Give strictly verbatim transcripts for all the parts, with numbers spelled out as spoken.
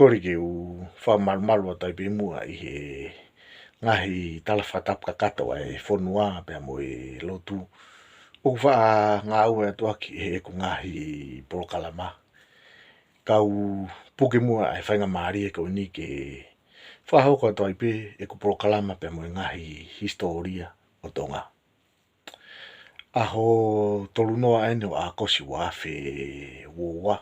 Kole ke u fakamalumalu atu ai pē muʻa ʻi he ngaahi tala fakatapu kakato ʻa e fonua pea mo e lotu ʻoku faʻa ngāue atu ʻaki ʻi heʻeku ngaahi polokalama. Kau puke muʻa ʻa e faingamālie ko eni ke fakahoko atu ai pē ʻeku polokalama pea mo e ngaahi hisitōlia ʻo Tonga. ʻAho tolu noa ʻeni ʻo ʻAokosi ua afe ua ua.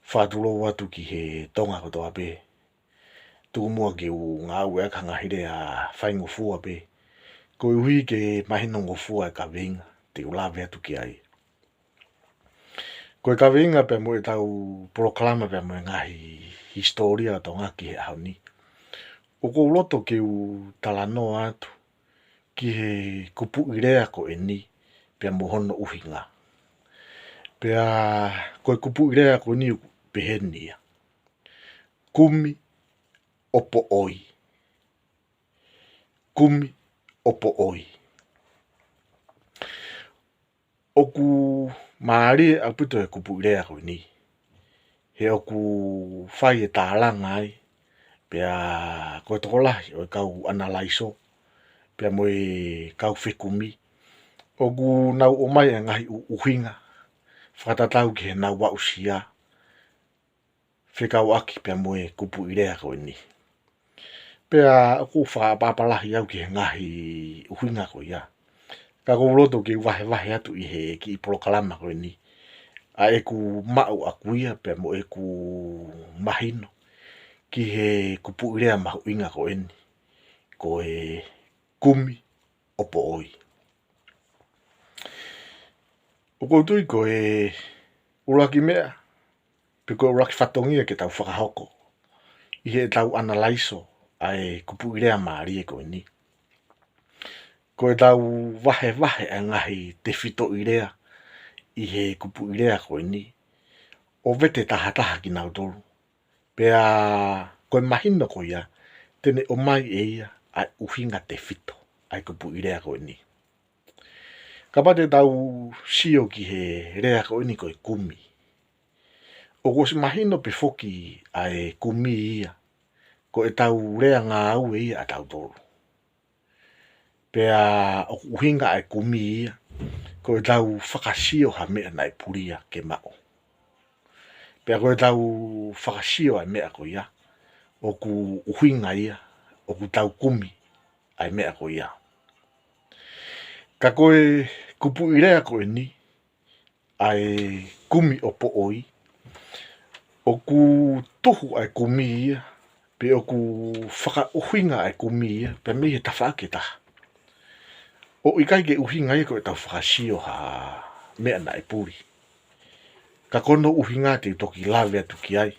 Fakatulou atu ki he Tonga kotoa pē. Tuku muʻa ke u ngāueʻaki ha ngaahi lea faingofua pē, koeʻuhi ke mahinongofua e kaveinga te u lave atu ki ai. Ko e kaveinga pea mo ʻetau polokalama pea mo e ngaahi hisitōlia ʻo Tonga ki he ʻaho ni, ʻoku ou loto ke u talanoa atu ki he kupuʻi lea ko eni pea mo hono ʻuhinga. Pea ko e kupuʻi lea ko eni ʻoku peheni ia: Kumi ʻo poʻoi. Kumi ʻo poʻoi. ʻOku mālie ʻaupito e kupuʻi lea ko eni, he ʻoku fai e tālanga ai, pea ko e tokolahi ʻo e kau ʻanalaiso pea mo e kau fekumi, ʻoku nau ʻomai e ngaahi ʻu-, ʻuhinga fakatatau ki heʻenau aʻusia fekauʻaki pea mo e kupuʻi lea ko eni. Pea ʻoku ou fakaʻapaʻapa lahi au ki he ngaahi ʻuhinga ko ia, ka ʻoku ou loto ke u vahevahe atu ʻi he kiʻi polokalama ko eni ʻa ʻeku maʻu ʻaku ia pea mo ʻeku mahino ki he kupuʻi lea mahuʻinga ko eni, ko e kumi ʻo poʻoi. ʻOku ou tui ko e ʻuluaki meʻa, pe ko e ʻuluaki fatongia ke tau fakahoko ʻi heʻetau ʻanalaiso ʻa e kupuʻi lea mālie ko eni, ko ʻetau vahevahe ʻa e ngaahi tefitoʻi lea ʻi he kupuʻi lea ko eni, ʻo vete tahataha kinautolu. Pea ko e mahino ko ia, te ne ʻomai ʻe ia ʻa e ʻuhinga tefito ʻa e kupuʻi lea ko eni. Kapau te tau sio ki he lea ko eni ko e kumi, ʻoku ʻosi mahino pē foki ʻa e kumi ia ko ʻetau lea ngāue ia ʻatautolu. Pea ʻoku ʻuhinga ʻa e kumi ia ko ʻetau fakasio ha meʻa naʻe pulia ke maʻu. Pea ko ʻetau fakasio ʻa e meʻa ko ia, ʻoku ʻuhinga ia ʻoku tau kumi ʻa e meʻa ko ia. Ka ko e kupuʻi lea ko eni, ʻa e kumi ʻo poʻoi, ʻoku tuhu ʻa e kumi ia, pe ʻoku fakaʻuhinga ʻa e kumi ia pea mei he tafaʻaki ʻe taha, ʻo ʻikai ke ʻuhinga ia ko ʻetau fakasio ha meʻa naʻe puli. Ka ko hono ʻuhinga te u toki lave atu ki ai.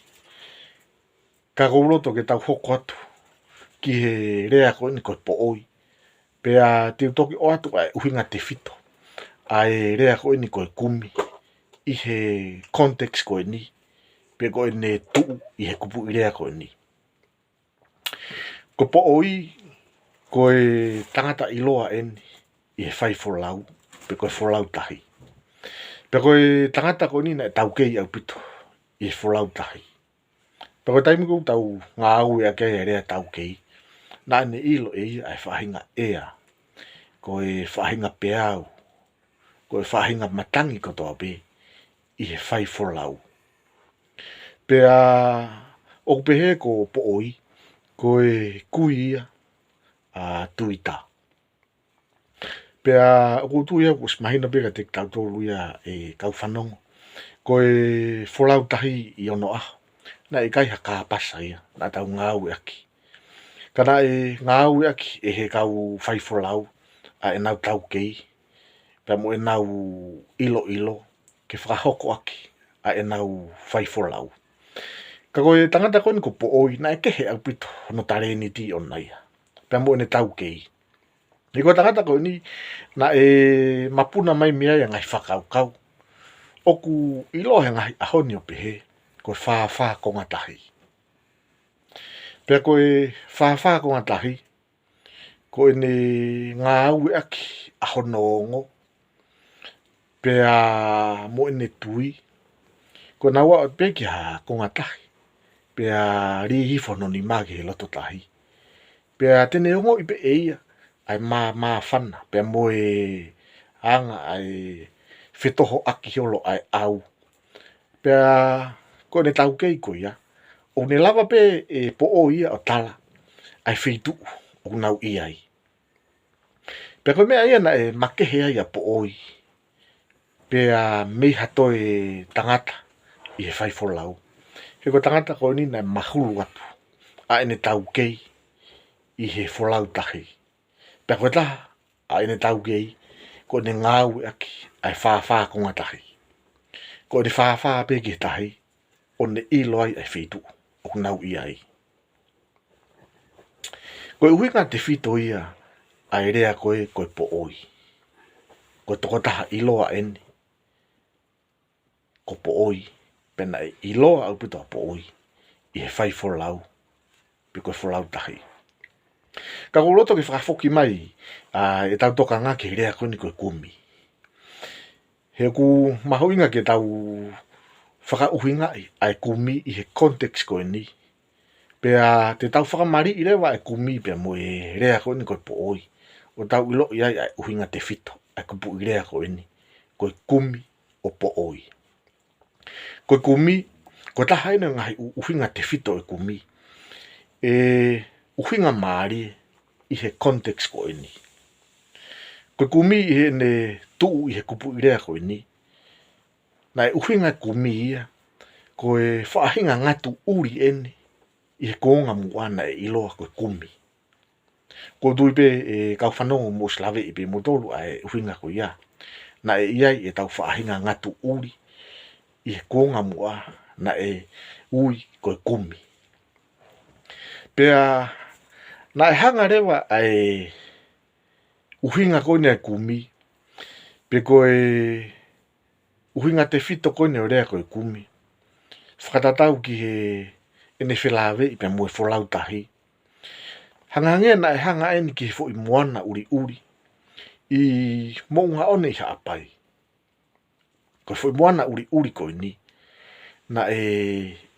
Ka ʻoku ou loto ke tau hoko atu ki he lea ko eni ko e poʻoi, pea te u toki ʻoatu ʻa e ʻuhinga tefito ʻa e lea ko eni ko e kumi ʻi he context ko eni, pe ko ʻene tuʻu ʻi he kupuʻi lea ko eni. Ko poʻoi, ko e tangata ʻiloa ʻeni ʻi he faifolau, pe ko e folau tahi. Pea ko e tangata ko eni naʻe taukei ʻaupito ʻi he folau tahi. Pea ko e taimi ʻoku tau ngāueʻaki ai e lea taukei, naʻa ne ʻilo ʻe ia ʻa e faʻahinga ʻea, ko e faʻahinga peau, ko e faʻahinga matangi kotoa pē ʻi he faifolau. Pea ʻoku pehē ko poʻoi, ko e kui ia ʻa Tuita. Pea ʻoku ou tui au kuo ʻosi mahino pē kiate kitautolu ia ʻe kau fanongo, ko e folau tahi ʻi onoʻaho, naʻe ʻikai ha kāpasa ia naʻa tau ngāueʻaki. Ka naʻe ngāueʻaki ʻe he kau faifolau ʻa ʻenau taukei pea mo ʻenau ʻiloʻilo ke fakahoko ʻaki ʻa ʻenau faifolau. Ka ko e tangata ko eni ko poʻoi, naʻe kehe ʻaupito hono talēniti ʻoʻona ia pea mo ʻene taukei. He ko e tangata ko eni naʻe mapuna mai mei ai ʻa e ngaahi fakakaukau ʻoku ʻiloa he ngaahi ʻaho ni ʻo pehē ko e fāfā konga tahi. Pea ko e fāfā konga tahi, ko ʻene ngāueʻaki ʻa hono ongo pea mo ʻene tui, ko ʻenau aʻu pē ki ha konga tahi pea lī hifo hono nima ki he loto tahi. Pea te ne ongoʻi pē ʻe ia ʻa e mā-, māfana, pea mo e anga ʻa e fetohoʻaki holo ʻa e ʻau. Pea ko ʻene taukei ko ia, ʻoku ne lava pē ʻe Poʻoi ia ʻo tala ʻa e feituʻu ʻoku nau ʻi ai. Pea ko e meʻa ia naʻe makehe ai ʻa Poʻoi pea mei ha toe tangata ʻi he faifolau. He ko e tangata ko eni naʻe mahulu atu ʻa ʻene taukei ʻi he folau tahi. Pea ko e taha ʻa ʻene taukei, ko ʻene ngāueʻaki ʻa e fāfā konga tahi. Ko ʻene fāfā pē ki he tahi, ʻo ne ʻilo ai ʻa e feituʻu ʻoku nau ʻi ai. Ko e ʻuhinga tefito ia ʻa e lea ko ē ko e Poʻoi. Ko e tokotaha ʻiloa eni ko Poʻoi, pea naʻe ʻiloa ʻaupito ʻa Poʻoi ʻi he faifolau, pe ko e folau tahi. Ka ʻoku ou loto ke fakafoki mai ʻa ʻetau tokanga ki he lea ko eni ko e kumi. He ʻoku mahuʻinga ke tau fakaʻuhingaʻi ʻa e kumi ʻi he context ko eni. Pea te tau fakamaliʻi leva ʻa e kumi pea mo e lea ko eni ko e Poʻoi, ʻo tau ʻiloʻi ai ʻa e ʻuhinga tefito ʻa e kupuʻi lea ko eni ko e kumi ʻo Poʻoi. Ko e kumi, ko e taha eni ʻo e ngaahi ʻu-, ʻuhinga tefito ʻo e kumi, ʻe ʻuhinga mālie ʻi he context ko eni. Ko e kumi ʻi heʻene tuʻu ʻi he kupuʻi lea ko eni, naʻe ʻuhinga e kumi ia ko e faʻahinga ngatu ʻuli eni ʻi he kuonga muʻa naʻe ʻiloa ko e kumi. ʻOku ou tui pē ʻe kau fanongo mou ʻosi laveʻi pē moutolu ʻa e ʻuhinga ko ia. Naʻe ʻi ai ʻetau faʻahinga ngatu ʻuli ʻi he kuonga muʻa naʻe ui ko e kumi. Pea naʻe hanga leva ʻa e ʻuhinga ko eni ʻa e kumi, pe ko e ʻuhinga tefito ko eni ʻo e lea ko e kumi, fakatatau ki heʻene felāveʻi pea mo e folau tahi, hangehangē naʻe hanga eni ki he foʻi moana ʻuliʻuli ʻi Moʻungaʻone ʻi Haʻapai. Ko e foʻi moana ʻuliʻuli ko eni, naʻe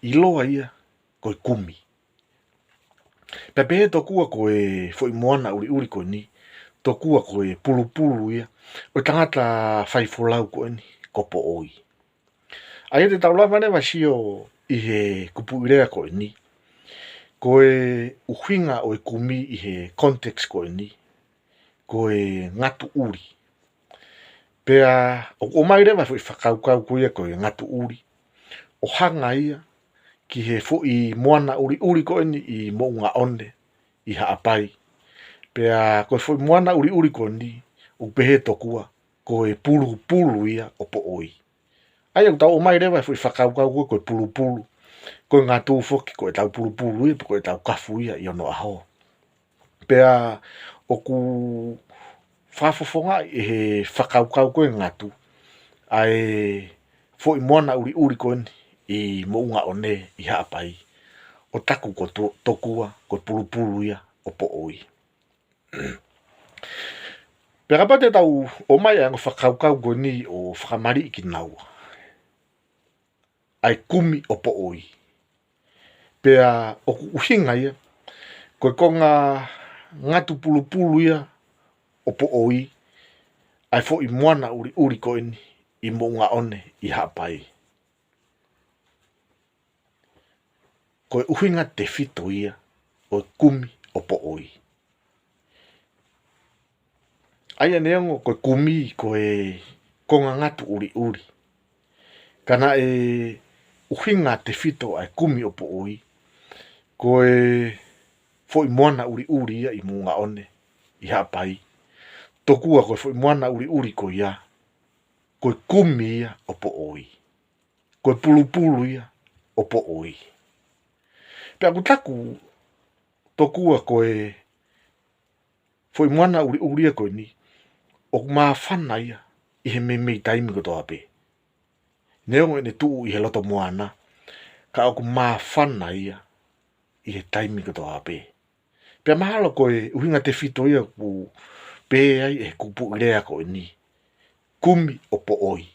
ʻiloa ia ko e kumi. Pea pehē tokua ko e foʻi moana ʻuliʻuli ko eni, tokua ko e pulupulu ia ʻo e tangata faifolau ko eni ko Poʻoi. ʻA ia te tau lava leva sio ʻi he kupuʻi lea ko eni, ko e ʻuhinga ʻo e kumi ʻi he context ko eni, ko e ngatu ʻuli. Pea ʻoku ʻomai leva e foʻi fakakaukau ko ia ko e ngatu ʻuli ʻo hanga ia ki he foʻi moana ʻuliʻuli ko eni ʻi Moʻungaʻone ʻi Haʻapai. Pea ko e foʻi moana ʻuliʻuli ko eni, ʻoku pehē tokua ko e pulupulu ia ʻo Poʻoi. ʻA ia ʻoku tau ʻomai leva e foʻi fakakaukau ko ē ko e pulupulu, ko e ngatu foki ko ʻetau pulupulu ia, pe ko ʻetau kafu ia ʻi onoʻaho. Pea ʻoku fakafofongaʻi ʻe he fakakaukau ko e ngatu ʻa e foʻi moana ʻuliʻuli ko eni ʻi Moʻungaʻone ʻi Haʻapai, ʻo taku ko to-, tokua ko e pulupulu ia ʻo Poʻoi. Pea kapau te tau ʻomai ʻa e ongo fakakaukau ko eni ʻo fakamaliʻi kinaua, ʻa e kumi ʻo Poʻoi. Pea ʻoku ʻuhinga ia ko e konga ngatu pulupulu ia ʻo Poʻoi, ʻa e foʻi moana ʻuliʻuli ko eni ʻi Moʻungaʻone ʻi Haʻapai. Ko e ʻuhinga tefito ia ʻo e kumi ʻo Poʻoi. ʻA ia neongo ko e kumi ko e konga ngatu ʻuliʻuli, ka naʻe ʻuhinga tefito ʻa e kumi ʻo Poʻoi ko e foʻi moana ʻuliʻuli ia ʻi Moʻungaʻone ʻi Haʻapai. Tokua ko e foʻi moana ʻuliʻuli ko ia, ko e kumi ia ʻo Poʻoi. Ko e pulupulu ia ʻo Poʻoi. Pea ʻoku taku tokua ko e foʻi moana ʻuliʻuli ia ko eni, ʻoku māfana ia ʻi he meimei taimi kotoa pē. Neongo ʻene tuʻu ʻi he loto moana, ka ʻoku māfana ia ʻi he taimi kotoa pē. Pea mahalo ko e ʻuhinga tefito ia ʻoku pehē ai ʻe he kupuʻi lea ko eni, kumi ʻo Poʻoi.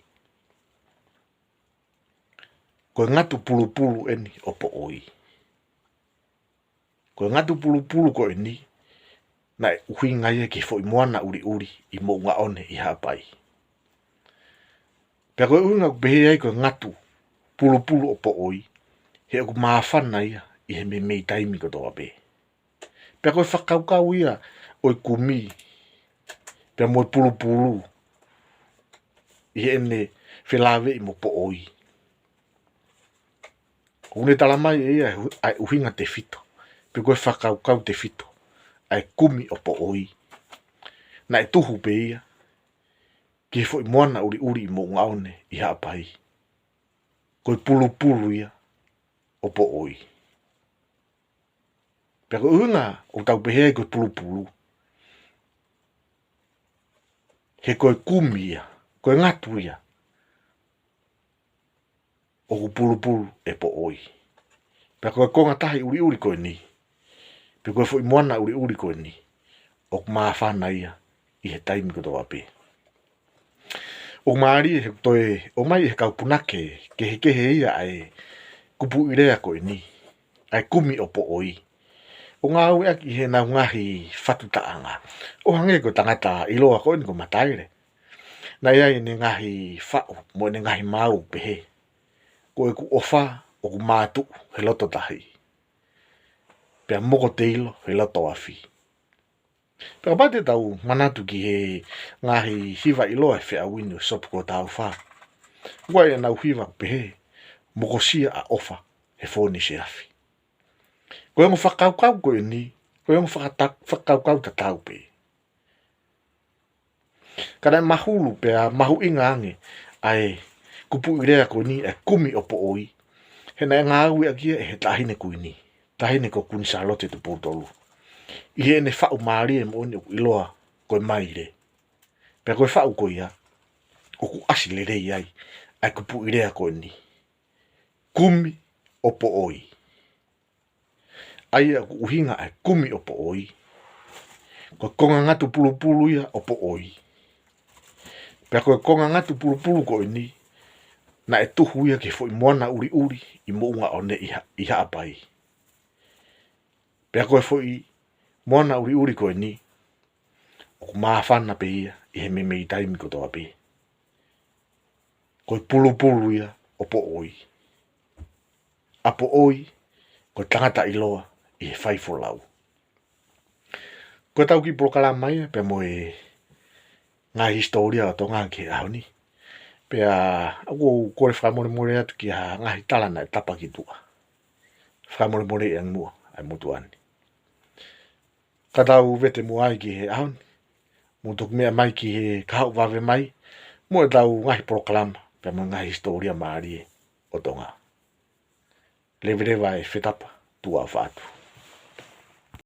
Ko e ngatu pulupulu eni ʻo Poʻoi. Ko e ngatu pulupulu ko eni, naʻe ʻuhinga ia ki he foʻi moana ʻuliʻuli ʻi Moʻungaʻone ʻi Haʻapai. Pea ko e ʻuhinga ʻoku pehē ai ko e ngatu pulupulu ʻo Poʻoi, he ʻoku māfana ia ʻi he meimei taimi kotoa pē. Pea ko e fakakaukau ia ʻo e kumi, pea mo e pulupulu, ʻi heʻene felāveʻi mo Poʻoi. ʻOku ne talamai ʻe ia ʻa e ʻuhinga tefito, pe ko e fakakaukau tefito, ʻa e kumi ʻo Poʻoi. Naʻe tuhu pē ia ki he foʻi moana ʻuliʻuli ʻi Moʻungaʻone ʻi Haʻapai. Ko e pulupulu ia ʻo Poʻoi. Pea ko e ʻuhinga ʻoku tau pehē ai ko e pulupulu, he ko e kumi ia, ko e ngatu ia ʻoku pulupulu ʻe Poʻoi. Pea ko e konga tahi ʻuliʻuli ko eni, pe ko e foʻi moana ʻuliʻuli ko eni, ʻoku māfana ia ʻi he taimi kotoa pē. ʻOku mālie he toe ʻomai ʻe he kau punake kehekehe ia ʻa e kupuʻi lea ko eni, ʻa e kumi ʻo Poʻoi, ʻo ngāueʻaki ʻi heʻenau ngaahi fatu taʻanga. ʻO hangē ko e tangata ʻiloa ko eni ko Mataele. Naʻe ʻi ai ʻene ngaahi faʻu mo ʻene ngaahi maau pehē: Ko ʻeku ʻofa ʻoku mātuʻu he loto tahi, pea mokoteilo he loto afi. Pea kapau te tau manatu ki he ngaahi hiva ʻiloa ʻa e feʻauhi ni ʻo Sopu ko Taufa, ʻoku ʻi ai ʻenau hiva pehē: Mokosia ʻa ʻofa he fōnise afi. Ko e ongo fakakaukau ko eni, ko e ongo fakata-, fakakaukau tatau pē. Ka naʻe mahulu pea mahuʻinga ange ʻa e kupuʻi lea ko eni, ʻa e kumi ʻo Poʻoi, he naʻe ngāueʻaki ia ʻe he taʻahine kuini, taʻahine ko Kuini Sālote Tupou Tolu, ʻi heʻene faʻu mālie moʻoni ʻoku ʻiloa ko e Maile. Pea ko e faʻu ko ia ʻoku ʻasi lelei ai ʻa e kupuʻi lea ko eni, kumi ʻo Poʻoi. ʻA ia ʻoku ʻuhinga ʻa e kumi ʻo Poʻoi, ko e konga ngatu pulupulu ia ʻo Poʻoi. Pea ko e konga ngatu pulupulu ko eni, naʻe tuhu ia ki he foʻi moana ʻuliʻuli ʻi Moʻungaʻone ʻi Ha-, ʻi Haʻapai. Pea ko e foʻi moana ʻuliʻuli ko eni, ʻoku māfana pē ia ʻi he meimei taimi kotoa pē. Ko e pulupulu ia ʻo Poʻoi. ʻA Poʻoi, ko e tangata ʻiloa ʻi he faifolau. Ko ʻetau kiʻi polokalama ia pea mo e ngaahi hisitōlia ʻo Tonga ki he ʻaho ni. Pea ʻoku ou kole fakamolemole atu ki ha ngaahi tala naʻe tapa ki tuʻa. Fakamolemoleʻi ange muʻa ʻa e motuʻa ni. Ka tau vete muʻa ai ki he ʻaho ni, mou toki meʻa mai ki he kahaʻu vave mai mo ʻetau ngaahi polokalama pea mo e ngaahi hisitōlia mālie ʻo Tonga. Leveleva e fetapa, tuʻa ʻofa atu.